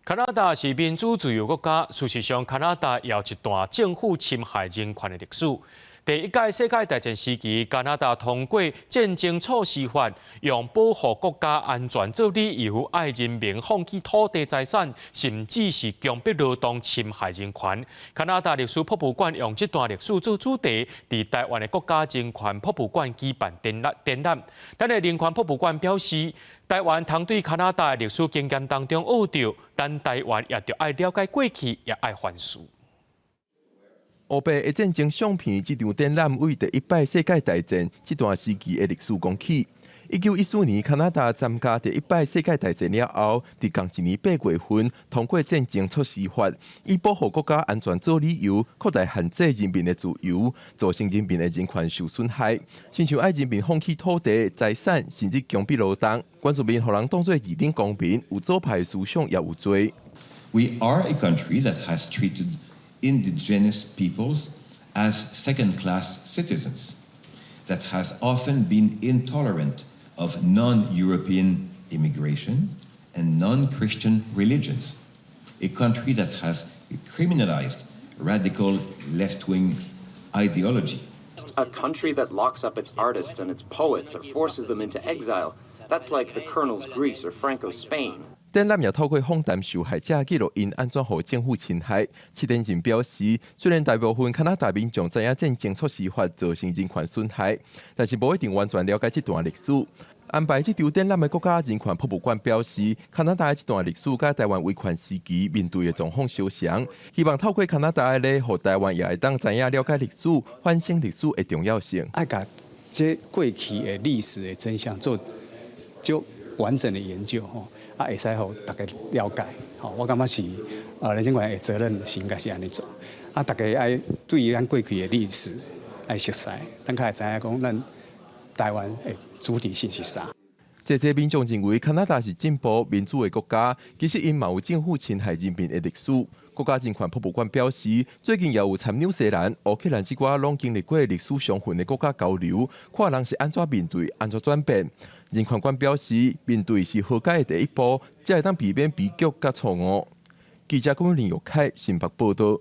加拿大是民主自由國家，事實上，加拿大也有一段政府侵害人權的歷史。第一擺世界大戰時期，加拿大通過戰爭措施法，用保護國家安全做理由，愛人民放棄土地財產，甚至是強迫勞動侵害人權。加拿大歷史博物館用這段歷史做主題，佇台灣的國家人權博物館舉辦展覽。展覽，咱的人權博物館表示，台灣通對加拿大的歷史經驗當中學著，咱台灣也著愛了解過去，也愛反思。烏白的戰爭相片，這場展覽為第一擺世界大戰這段時期的歷史講起。1914年，加拿大參加第一擺世界大戰了後，佇仝一年8月份通過戰爭措施法，以保護國家安全做理由，擴大限制人民的自由，造成人民的人權受損害，親像愛人民放棄土地、財產，甚至強迫勞動。原住民予人當做二等公民，有左派思想也有罪。 We are a country that has treated indigenous peoples as second-class citizens, that has often been intolerant of non-European immigration and non-Christian religions, a country that has criminalized radical left-wing ideology. A country that locks up its artists and its poets or forces them into exile, that's like the Colonel's Greece or Franco's Spain. 展覽也透過訪談受害者記錄𪜶按怎予政府侵害。策展人表示，雖然大部分加拿大民眾知影戰爭措施法造成人權損害，但是無一定完全了解這段歷史。安排這場展覽的國家人權博物館表示，加拿大這段歷史佮台灣威權時期面對的狀況相像，希望透過加拿大的例，予台灣也會當知影了解歷史、反省歷史的重要性。愛共這過去的歷史的真相做足完整的研究吼。啊，會使予大家了解，吼，我感覺是人權館的責任是應該是按呢做。啊，大家愛對於咱過去的歷史愛熟悉，咱較會知影講咱台灣的主體性是啥。濟濟民眾認為加拿大是進步民主的國家，其實𪜶嘛有政府侵害人民的歷史。國家人權博物館表示，最近也有參紐西蘭、烏克蘭這寡攏經歷過歷史傷痕的國家交流，看人是按怎面對，按怎轉變。人權館表示，面對是和解的第一步，才會當避免悲劇佮錯誤。記者郭林玉凱新北報道。